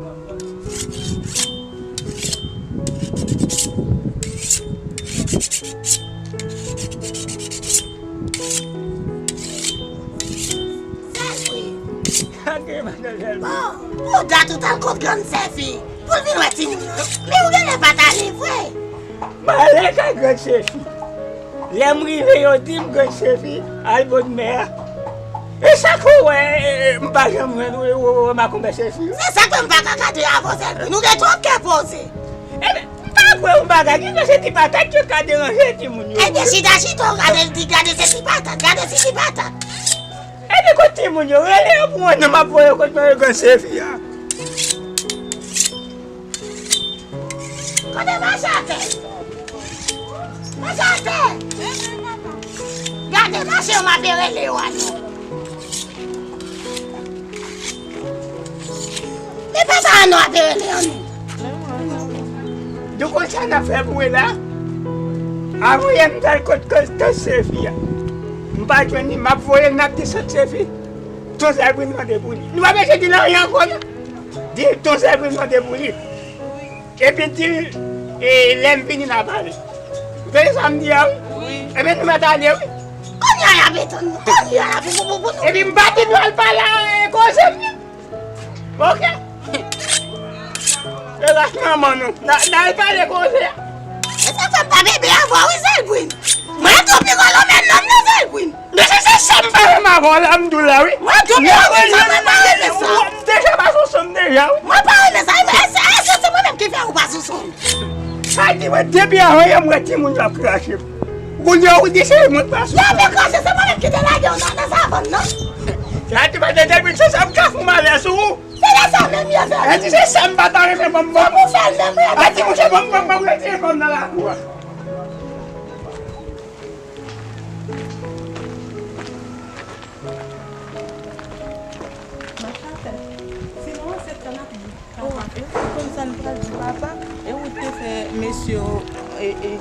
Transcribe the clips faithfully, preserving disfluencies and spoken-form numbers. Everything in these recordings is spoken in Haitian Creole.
Bon, pou dat ou t al kot grann sèfi pou l vin wè timoun yo. Men ou genlè pa t ale vre. M ale kay grann sèfi. Lè m rive, yo di m grann sèfi al bò mè a. E sa k fè w wè, e, e, m pa janm jwenn ou, ou, ou, ou makonbè sèfi? Se sa k fè m pa ka gade avè w sèl pou nou gen twòp kè poze. Ebyen, m pa kwè yon bagay, genlè se ti patat yo ka deranje timoun yo. Ebyen, chita, chita, w gade l di, gade se ti patat, gade se ti patat. Ebyen, kot timoun yo, rele yo pou mwen, non, m ap voye yo kot mwen, yo grann sèfi a. Kote mache atè? Mache atè! Gade mache yo, m ape rele yo a non. Men papa a non ape rele yo non. Nou konn sa n ap fè pou e la? Avan yè m t al kot, kot, kot sèfi a. M pa jwenn li, m ap voye n ap desann sèfi. Ton Zèbrin mande pou li. Nou pa bezwen di l anyen ankò non. Di l ton Zèbrin mande pou li. Epi di l, e, lè m vini n a pale. Ou tande sa m di a wi? Wi. Ebyen nou mèt ale wi. Kounye a y ap etann nou. Kounye a y ap pou, pou, pou nou. Epi m pa di nou al pale a, e, koze m nan. Oke. E lach manman nou. N a, n a al pale koze a. E sa fè m pa bebe avè w wi Zèbrin. Mwen tou pi gwo lòmèn nonm nan Zèbrin. Mesye, se sa m pa renmen avè w la, m di w la wi. Mwen tou pi gwo lòmèn nonm nan Zèbrin. M deja pa sou son m deja wi. Mwen pa renmen sa. Èske, èske se mwen menm ki fè ou pa sou son? Sa di mwen depi avan yè m wè timoun yo ap krache m. Kounye a ou di se mwen k pa sou son. Yo ap krache, se mwen menm ki te lage w nan, nan savann nan. Sa di mwen depi se sa m ka fè w malè sou ou. Se de sa menm yo fè. Sa di se sa m pa ta renmen ban m ban m. Se pou fè l menm wi. Sa di mwen se ban m ban m ban m retire kò m nan lakou a. Machann, sinon se tan ap di papa. Konn sa n pral di papa, e ou te fè mesye yo, e, e,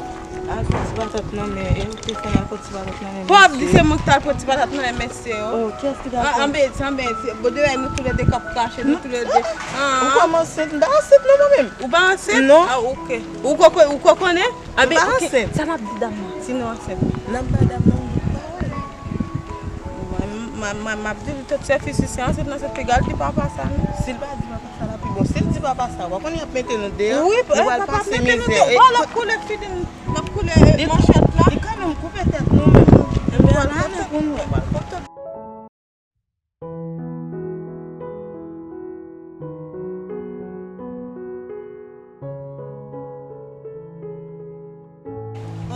al pran ti patat nan men, e ou te fè al pran ti patat nan men mesye yo. Pòv di se mwen ki t al pran ti patat nan men mesye yo. Oh, kiyès ki t al pran? Anben, anben, bon, deyò nou toulède k ap krache, nou toulède. Ou kòmanse, m pa ansent non mwen menm. Ou pa ansent? Non. Ah, ok. Ou ko, ou ko konnen? Anben, ok. Sa n ap di dam nan, si nou ansent? N ap ba dam nan yon bout pawòl. Mwen, m, m, m, m ap di l tout sèfi, si se ansent nan se piga l di papa sa non. Si l pa di papa sa la pi bon. Si l di papa sa, w pa konnen y ap mete nou deyò. Wi, nou pral pase mizè. Bon, l ap koule figi n, l ap koule manchèt la. Li kanmenm koupe tèt nou menm. Ebyen, la nou pou nou.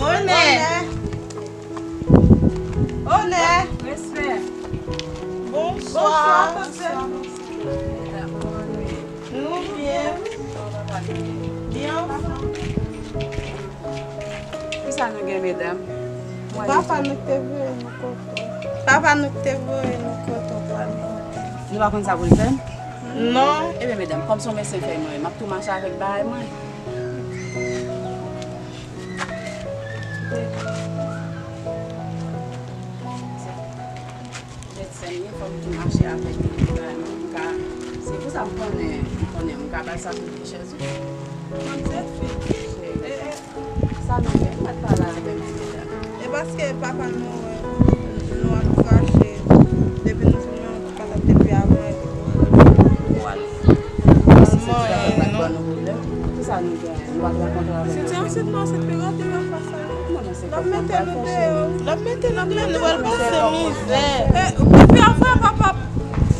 Onè. Onè. Respè. Bonswa. Bonswa, tante. Nou byen. Byen. Kisa nou gen, medam? Papa nou te voye nou kote w. Papa nou te voye nou kote w, papa. Nou pa konn sa pou n fè? Non. Ebyen, medam, kòm se yon medsen fèy mwen ye, m ap tou mache avèk bagay mwen. Poutèt sè m ye, fò m tou mache avèk li pou bagay mwen, m ka, se pou sa m konnen, m konnen m ka bay sa sou ti chèz ou. Manzè fi. Cheri. E, e. Sa nou fè? M pa t pale avè m, medam. E paske papa nou, e, nou ap krache depi nou fin manje patat depi avan, epi pou, pou al. Kisa nou gen? Nou pa t rankontre avè l. Si se ansent, nou ansent pi rapid, papa sa. L ap mete nou deyò. L ap mete nou deyò, nou pral pase mizè. E, epi apre, papa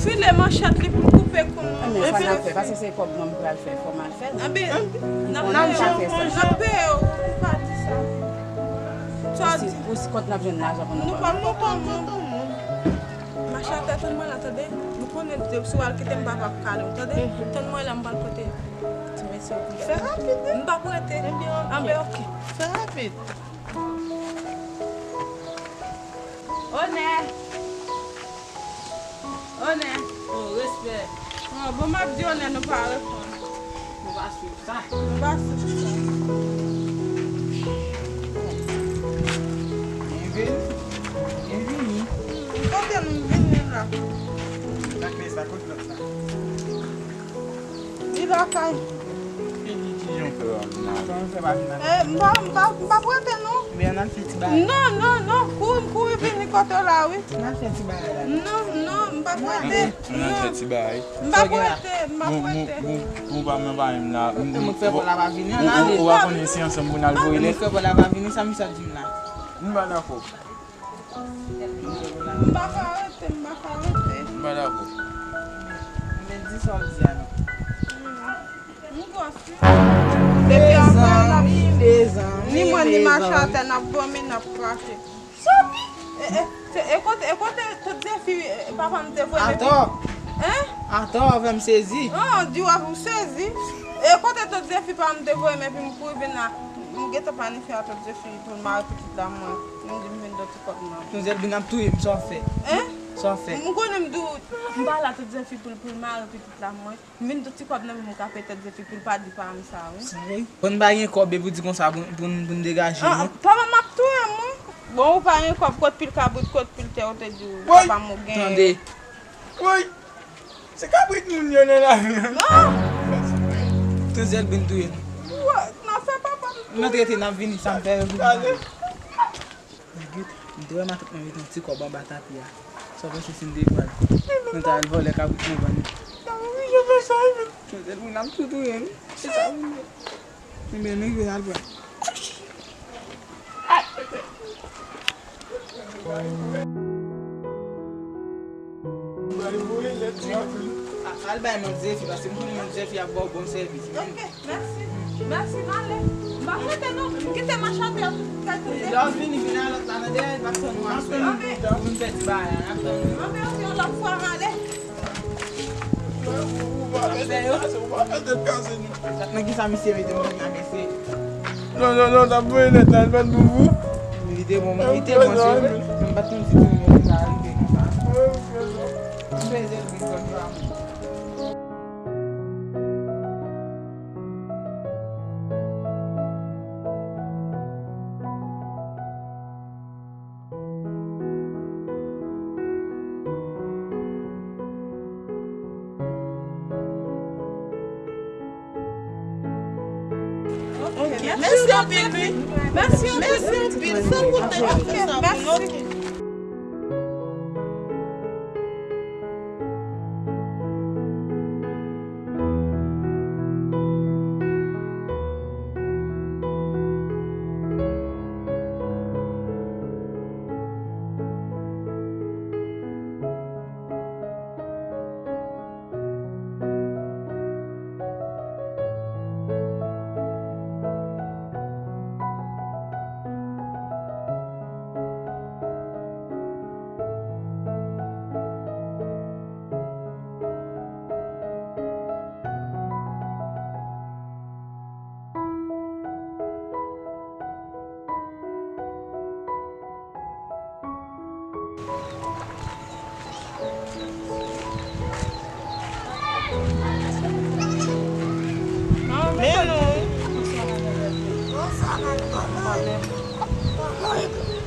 file manchèt li pou l koupe kou nou. Men sa n ap fè, paske se kòb mwen m pral fè, fò m al fè l. Anben, n ap peye w, n ap peye w, ou pa di sa. Sa w di? Ou si kòt n ap jwenn lajan pou nou pa. Nou pa, nou pa, nou pa. Mache atè, tann mwen la, tande. Nou konnen si w al kite m, papa ap kale w, tande. Tann mwen la, m pral pote ti mesye yo pou fè rapid, wi. M pa prete. Ebyen, ok. Anben, ok. Fè rapid. Onè. Onè. Oh, respè. Oh, bon, m ap di Onè, nou pa reponn. Nou pa swiv sa. Nou pa swiv sa. Byenveni. Byenveni. Hmm, kote nou vini la? Nan kle sa, kot lòt la? Li Lakay. Ki, ki, ki jan w fè w ap vin la? Kòman w fè pa vin la? Eh, m pa, m pa, m pa prete non. Ebyen, ann al fè ti bagay. Non, non, non, kouri, m kouri vini kote w la, wi. Ann al fè ti bagay la. Non, non, m pa prete. Ann al fè ti bagay. M pa prete, m pa prete. Bon, bon, bon, bon, pa m nan pa menm la. Ou, ou, ou pa konnen si ansanm pou n al voye lèt. Ou pa konnen si ansanm pou n al voye lèt. M pa dakò. M pa ka rete, m pa ka rete. M pa dakò. Men di sa w di a non. M gwòs wi. Depi apre n ap, ni mwen ni Macha atè n ap vòmi, n ap krache. E, e, e kote, e kote tout zefi, e, papa m te voye m epi. Atò. Hein? Atò, fè m sezi. Non, di w ap sezi. E kote tout zefi papa m te voye m epi m kouri vin la. M gentan planifye a tout zefi pou l mare pitit la mwen. M di m vin do ti kòb nan. Manzèl vin ap touye m, sa w fè? Hein? Sa w fè? M konnen m di w, m pa la tout zefi pou l, pou l mare pitit la mwen. M vin do ti kòb nan men m, m ka pete zefi pou l pa di pa m sa, wi. Sa vre? Bon, n pa gen kòb, epi w di konsa pou, pou, pou n degaje nou. Papa m ap touye m, wi. Bon, ou pa gen kòb, kot pil kabrit, kot pil tè, ou te di w, papa m ou gen. Tande. Woy! Se kabrit moun yo nan lari an. Non! Tout zèl vin touye nou. Wè, n ap fè papa m touye. N ap rete, n ap vini, sa m fè yo vin. Gade. Gade, m te wè matant mwen mete yon ti kòb anba tapi a. Sa w panse si n te pran l? Nou ta al vòlè kabrit mwen vann li. Nan wi, yo fè sa, wi, men. Tout zèl moun ap tou touye nou. Se sa vin fè. Ebyen, nou rive al pran. Al bay manzè fi, paske m konnen manzè fi ap ba w bon sèvis. Ok, mèsi. Mèsi, m ale. M pa prete non. M kite machann yo tout kay tout. Lè w vini, vin a lòt la nan dèyè, n ap tann ou aswè. Ok. Pou n fè ti bagay la, n ap tann ou. Ok, ok, yon lòt fwa, m ale. Ou pa mete kase, ou pa mete kase, non. Nan kisa misye mete m nan kase? Non, non, non, t ap voye lèt la, li pa t pou vou. Li te bon, li te bon, se vre. Men m pa t konn si ti moun yo te ka rive konsa. M peze l vin konn sa. Ok, mèsi anpil, wi. Mèsi anpil. Mèsi anpil. San koute, ok, mèsi.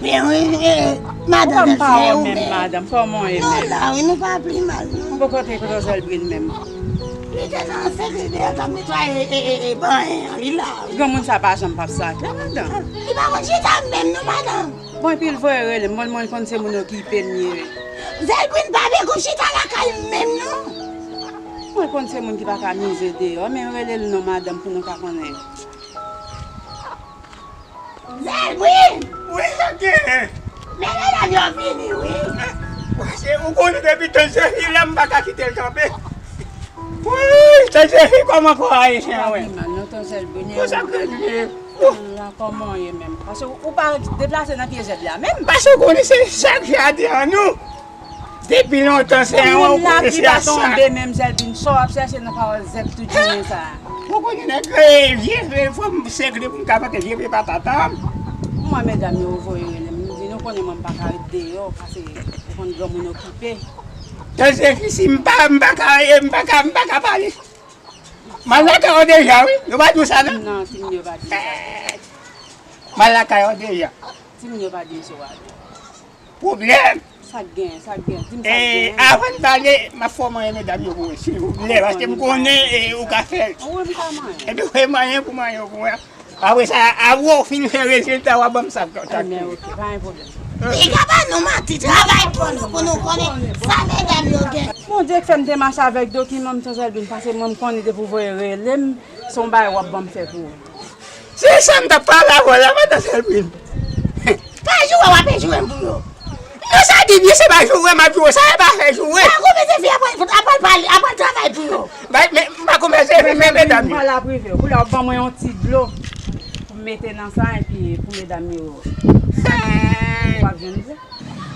Men wi, e, madanm, se ou menm. Madanm, kòman w ye menm? Nou la, wi, nou pa pi mal, non. Ou poko te kote Zèlbrin menm? Li te nan sekirite an, t ap netwaye, e, e, e, banyen an, li la, wi. Granmoun sa pa janm p ap sake, madanm. Li pa konn chita menm, non, madanm. Bon, epi l voye rele m, bon, mwen konn se moun okipe m ye. Zèlbrin pa vle konn chita lakay m menm, non. Mwen konn se moun ki pa ka mize deyò, men rele l non, madanm, pou nou ka konnen. Zèlbrin! Wi, sa k genyen? Men medam yo vini, wi. Paske ou konnen depi tan Zèlbrin la, m pa ka kite l kanpe. Wi, tan Zèlbrin, kòman kò ayisyen an, wi? Konsa k genyen? La, kòman w ye menm? Paske ou pa deplase nan pye zèb la menm. Paske ou konnen se zèb jaden an nou. Depi lontan, se yon moun la ki pa tonbe, menm Zèlbrin, sa w ap chèche nan pawòl zèb tout jounen sa a? Ou konnen nèg, eh, vye, vye, fò m sekre pou m ka pote vye, vye patata. Mwen, medam yo voye rele m, m di nou konnen mwen m pa ka ret deyò, paske ou konn granmoun okipe. Tande fi, si m pa, m pa ka, eh, m pa ka, m pa ka pale. M al lakay ou deja, wi. Yo pa di w sa, non? Non, timoun yo pa di m sa. M al lakay ou deja. Timoun yo pa di m sa w ale. Pwoblèm! Sa k gen, sa k gen, di m sa k gen. Avan n pale, m ap fè w manyen medam yo pou mwen, silvouplè, paske m konnen ou ka fè l. Wi, m ka manyen. Epi w fè manyen pou manyen yo pou mwen. Apre sa, apre w fin fè rezilta, w a ban m sa k ta. Ebyen, oke, pa gen pwoblèm. Piga ba nou manti, travay pou nou, pou nou konnen sa medam yo gen. Bondye k fè m te mache avèk dokiman m, Tizèlbin, paske mwen m konnen depi w voye rele m, se yon bagay w ap ban m fè pou ou. Se sa m t ap pale avè w la, madan Sèlbin. Pa joure, w ape joure m pou yo. Non, sa di byen, se pa joure m ap joure, sa e pa fè joure. Pa konvense fi a pral, a pral pale, a pral travay pou yo. Bay, men, m pa konvense fi, men medam yo. Mwen la prive, koulye a w ban mwen yon ti dlo pou m mete nan sa, epi pou medam yo. W ap jwenn dlo.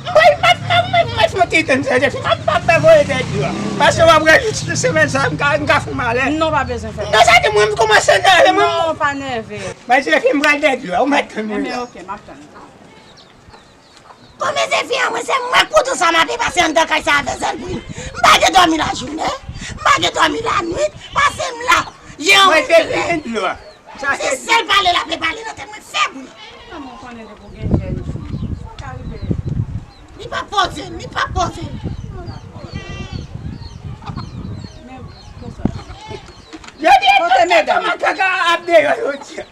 Mwen, mwen, mwen, mwen, mwen fè yon ti tann sa, epi m ap, m ap voye dèyè dlo a. Paske w ap wè semèn sa, m ka, m ka fè malè. Non, pa bezwen fè. Non, sa di mwen, m kòmanse nève, mwen. Non, pa nève. Bay, se fi m pral dèyè dlo a, ou mèt tann mwen la. Ebyen, oke, m ap tann. Konbyen se fi an mwen, se mwen k kontan sa m ape pase anndan kay sa avè Zèlbrin. M pa gen dòmi lajounen, m pa gen dòmi lanwit, pase m la. Mwen se fi dlo a. Se sèl pale l ape pale nan tèt mwen fè bri. Kòman w konnen depi w gen jèn fi? Sa ka rive. Li pa poze l, li pa poze l. Men, konsa. Jodi a, tout tèt makak ap deyò jodi a.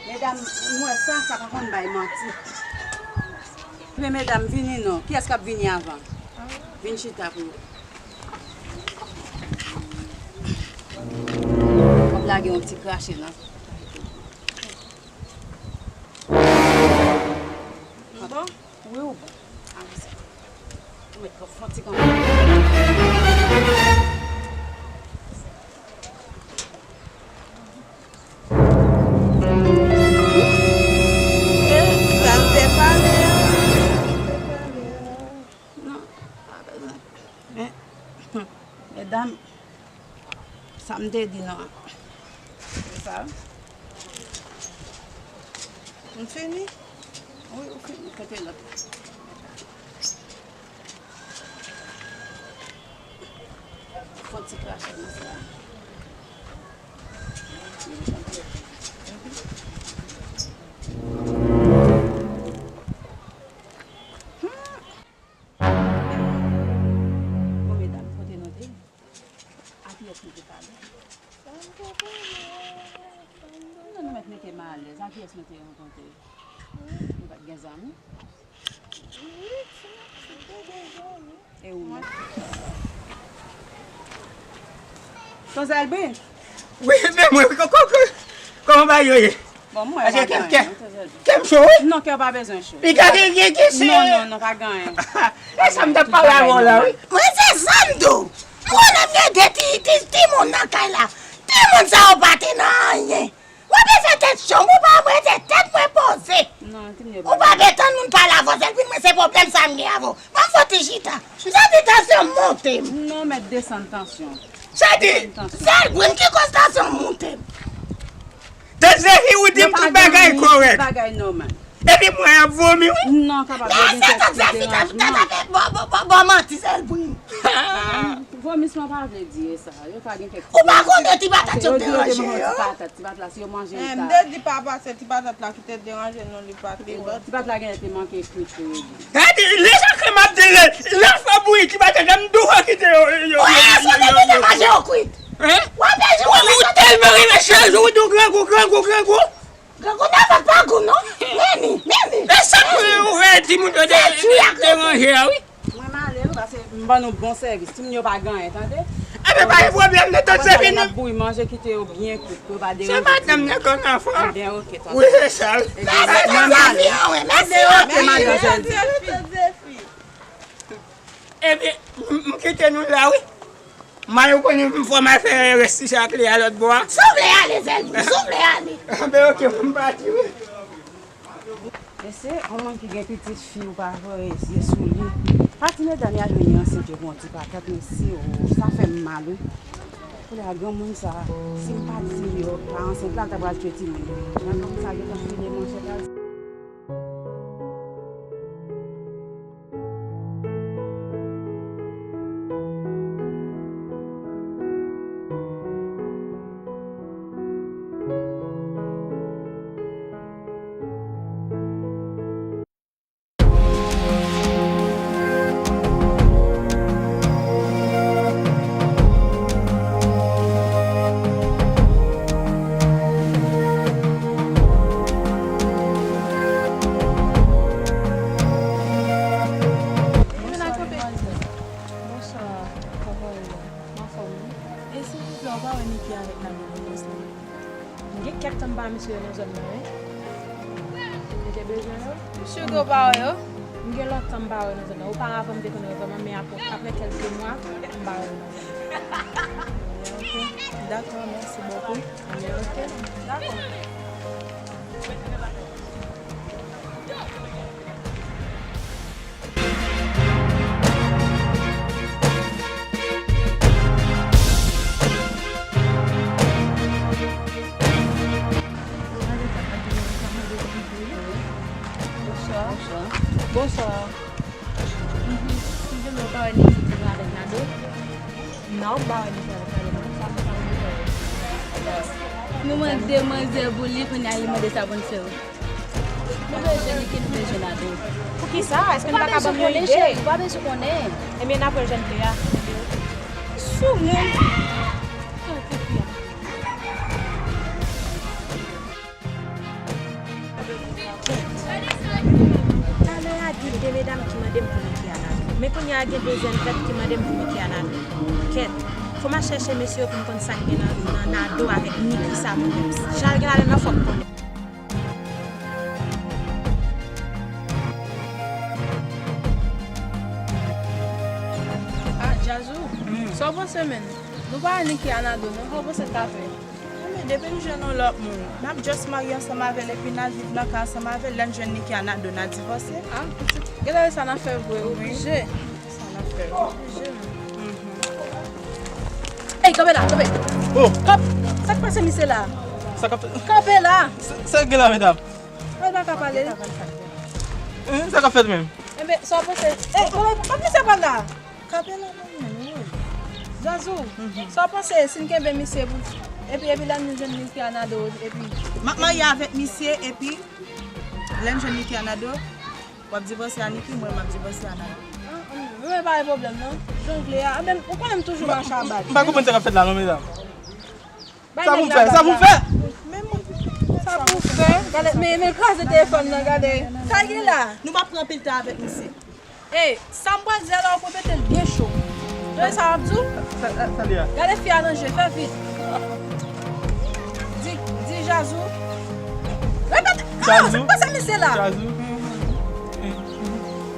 Medam, m wè sa, sa pa konn bay manti. Men medam, vini non. Kiyès k ap vini avan? Vin chita pou nou. W ap lage yon ti krache nan. Bon? Wi, ou bon. Avanse. Ou mèt fè yon ti kanpe. Sa m te pale a. Non, pa bezwen. Men, medam, sa m te di nou an. Se sa. M fini? Wi, ou fini. Kote lòt la? Fò ti krache nan sa. Bon, medam, kote nou te? A kiyès nou te pale? Non, nou mèt mete m alèz. A kiyès nou te rankontre? Nou pa t gen zanmi? E ou menm? Ton Zèlbin? Wi, men mwen, wi, kòman bagay yo ye? Bon, mwen pa gen anyen, non, Ton Zèlbin. Kè m cho, wi. Non, kè w pa bezwen cho. Li ka gen, gen, gen, se... Non, non, non, pa gen anyen. E sa m t ap pale avè w la, wi. Mwen se sa m di w. M konnen m gen de ti, ti, timoun nan kay la. Timoun sa yo pa te nan anyen. Ou ape fè tèt cho, ou pa mwen se tèt mwen poze. Ou pa vle tann moun pale avè w, Zèlbin, mwen se pwoblèm sa m gen avè w. Ban m fè ti chita. M santi tansyon m monte m. Non, mèt desann tansyon. Sa di, Zèlbin ki koz tansyon m monte m. Tande fi, ou di m tout bagay kòrèk. Bagay nòmal. Epi mwen ap vomi, wi. Non, kapab yo gen kèk ti deranjman. Bon, bon, bon, bon, manti, Zèlbin. Vomisman pa vle di e sa. Yo ka gen kèk ti deranjman. Ou pa konnen ti patat yo deranje yo. Ti patat, ti patat la, si yo manje l ta. M te di papa, se ti patat la ki te deranje nou, li pa te bon. Ti patat la genlè te manke kwit pou yo di. Gade, lè sa krèm ap di, lè, lè fè bouyi, ti patat la, m tou fè kite yo, yo, yo, yo, yo, yo. Ou tèlman renmen chèz ou, ou di w grangou, grangou, grangou. Grangou nan vant pa gou non. Meni, meni. E sa k fè ou wè timoun yo te, te ranje a, wi. Mwen m ale wi, paske m ban nou bon sèvis. Timoun yo pa gen anyen, tande. Ebyen, pa gen pwoblèm, men tande se fini. N ap bouyi manje, kite yo byen kwit, pou yo pa deranje timoun yo. Se madanm nan k annafò. Ebyen, oke, tonton. Wi, se sa, wi. Ebyen, mwen m ale. Ebyen, oke, madanm Zèlbin. Ebyen, m, m kite nou la, wi. M al konnen m fò m al fè rès ti chakle a lòt bò a. Si w vle ale, Zèlbin, si w vle ale. Anben, oke, m pati, wi. Mesye, yon moun ki gen pitit fi, ou pa voye zye sou li. Pa ti medam y al vini ansent yo pou yon ti patat, mesye, o, sa fè m mal, wi. Koulye a granmoun sa, si m pa di yo pa ansent la, l ta pral tchwe timoun yo. Granmoun sa gentan file manchèt la. Misye yo nan zòn nan, wi. Ou te bezwen yo? M sure ke w pa wè yo. M gen lontan m pa wè yo nan zòn nan. Oparavan, m te konn wè vrèman, men apre, apre kèlke mwa, m pa wè yo nan zòn nan. Ok. Dakò, mèsi bokou. Ok. Dakò. Bonswa. Bonswa. Bonswa. Mhm. Kouzen mwen pa wè Niki toujou avèk Nado. Non, m pa wè Niki avèk Nado, non. Sa m pa wè. Nou mande manzè pou li, kounye a li mande sa pou n fè w. Nou bezwen Niki, nou bezwen Nado. Poukisa? Èske nou pa ka ban m yon ide? Ou pa bezwen konnen, cheri, ou pa bezwen konnen. Ebyen, n ap wè jan n fè a. Sou moun. Kèt. Talè a gen de medam ki mande m pou Niki a Nado. Men kounye a gen dezyèm fèt ki mande m pou Niki a Nado. Kèt. Fò m al chèche mesye yo pou m konn sa k gen nan, nan Nado avèk Niki sa pou mwen. Jan l gen ladan nan fò m konnen. Ah, Djazou, sa w panse menm? Nou pa wè Niki a Nado non, sa w panse l ka fè? Non, men depi m jwenn yon lòt moun, n ap just marye ansanm avè l epi n al viv nan kay ansanm avè l. Lè n jwenn Niki a Nado, n a divòse. Ah, pitit. Genlè sa n ap fè vre, oblije. Sa n ap fè. Oblije, men. Mhm. Ey, kanpe la, kanpe. Oh. Kanp-, sa k pase misye la? Sa k ap fèt? Kanpe la. Sa, sa k gen la, medam? Mwen pa ka pale. Hein, sa k ap fèt menm? Enben, sa w panse? Ey, kanpe, kanpe misye pa la. Kanpe la, non, men, wi. Zazou, sa w panse si n kenbe misye pou, epi, epi lè n jwenn Niki a Nado, epi. M ap marye avèk misye, epi lè n jwenn Niki a Nado, w ap divòse a Niki, mwen, m ap divòse a Nado. Ah, ah, mwen pa gen pwoblèm, non. Jan w vle a. Ah, men, ou konnen m toujou mache a bal. M pa konprann sa k ap fèt la, non, medam. Sa pou m fè, sa pou m fè. Men mwen, sa pou m fè. Gade, men, men l kraze telefòn nan, gade. Sa l gen la? Nou p ap pran anpil tan avèk misye. Ey, sa m pral di a la, ou pral mete l byen cho. Tande sa m ap di w? Sa, sa, sa li a? Gade fi a nan je, fè vit. Di, di Jazou. Repete. Ah, sa k pase misye la? Jazou.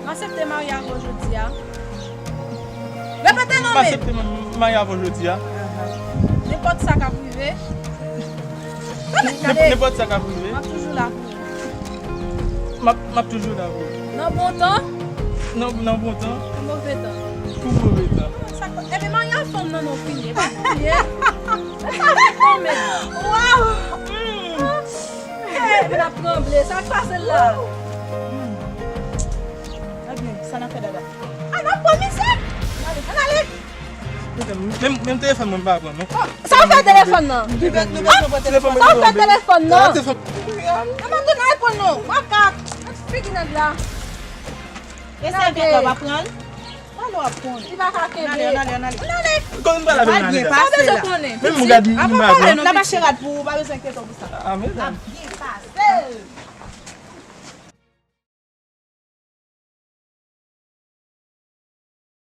M aksepte marye avè w jodi a. Repete non, men. M aksepte marye avè w jodi a. Nenpòt sa k ap rive. Nenpòt sa k ap rive. M ap toujou la pou ou. M ap, m ap toujou la pou ou. Nan bon tan. Nan, nan bon tan. Pou move tan. Pou move tan. Sa k, epi marye a fanm nan non fini, e pa pou li ye. E pa vre non, men. Waw! Hey, m ap tranble. Sa k pase la? Ebyen, sa n ap fè, dada? A, n ap pran misye! Ann ale! Men, men telefòn mwen m pa pran non. Sa w fè telefòn nan? Nou bezwen pran telefòn. Sa w fè telefòn nan? Nan m ap tounen al pran l non. Makak. Figi nèg la. E sa l gen w ap pran l? Pale w ap pran l. Li pa ka kenbe. Ann ale, ann ale, ann ale. Ann ale. Konnen m pral avè l nan leta. Sa w bezwen konnen? Menm m gad m pa pran. N ap achte rad pou ou, pa bezwen enkyete w pou sa. A, men. N ap byen pase l.